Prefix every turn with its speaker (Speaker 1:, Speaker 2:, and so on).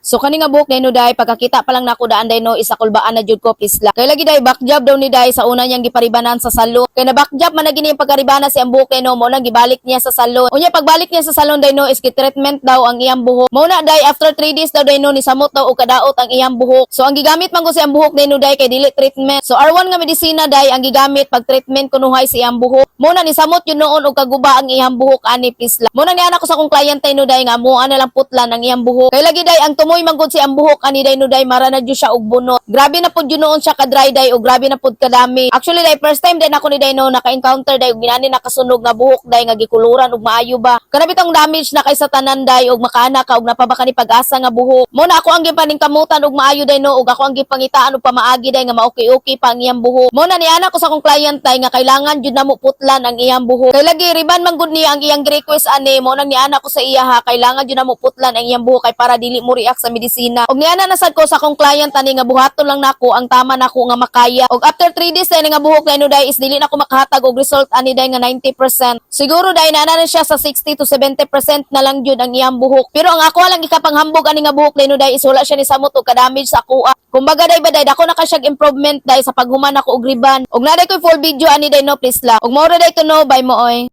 Speaker 1: So kani nga buhok day no day, pagkakita pa lang nako daan day no, isa kulbaan na jud ko, please lang. Kay lagi day, back job daw ni day sa una niyang giparibanan sa salon. Kay na back job man na gini yung pagkaribana sa iyang buhok day no, mo nang gibalik niya sa salon. Unya pagbalik niya sa salon day no, is treatment daw ang iyang buhok. Mo na day, after 3 days daw day no, ni samot daw og kadaot ang iyang buhok. So ang gigamit man ko sa iyang buhok day no day, kay dili treatment. So R1 nga medisina day ang gigamit pag treatment kunuhay sa iyang buhok. Mo na ni samot yun noon og kaguba ang iyang buhok ani, please lang. Mo na niana ko sa akong client day no day nga mo na lang putlan ang iyang buhok. Kay lagi day, ang tumoy man gud si ang buhok ani day no day, mara na jud siya og bunot. Grabe na pud yun noon siya ka dry day og grabe na pud kadami. Actually day, first time din ako ni day no naka-encounter day og ginani nakasunog nga buhok day nga gikuluran og maayo ba. Kana bitong damage na kay sa tanan day og makaana ka og napaba ka ni pag-asa nga buhok. Mo na ako ang gipaningkamutan og maayo day no, og ako ang gipangitaan og pamaagi day nga ma-okay-okay pa ang iyang buhok. Mo na niana ko sa akong client day nga kailangan jud namo putlan ang iyang buhok. Kay lagi riban man gud niya ang iyang request ani, mo nang niana ko sa iya ha, kailangan jud namo putlan ang iyang buhok kay para dili mo react sa medisina. Og niana na sad ko sa akong client ani nga buhaton lang nako ang tama nako nga makaya. Og after 3 days day nga buhok day no day is dili na ko makahatag og result ani day nga 90%. Siguro day na na siya sa 60 to 70% na lang jud ang iyang buhok. Pero ang ako lang ikapanghambog ani nga buhok day no day is wala siya ni samot og kadamage sa akoa. Kumbaga day ba day, dako na ka siyag improvement day sa paghuman ako og riban. Og naa day koy full video ani day no, please lang. Og mao ra day to no, bye mo oy.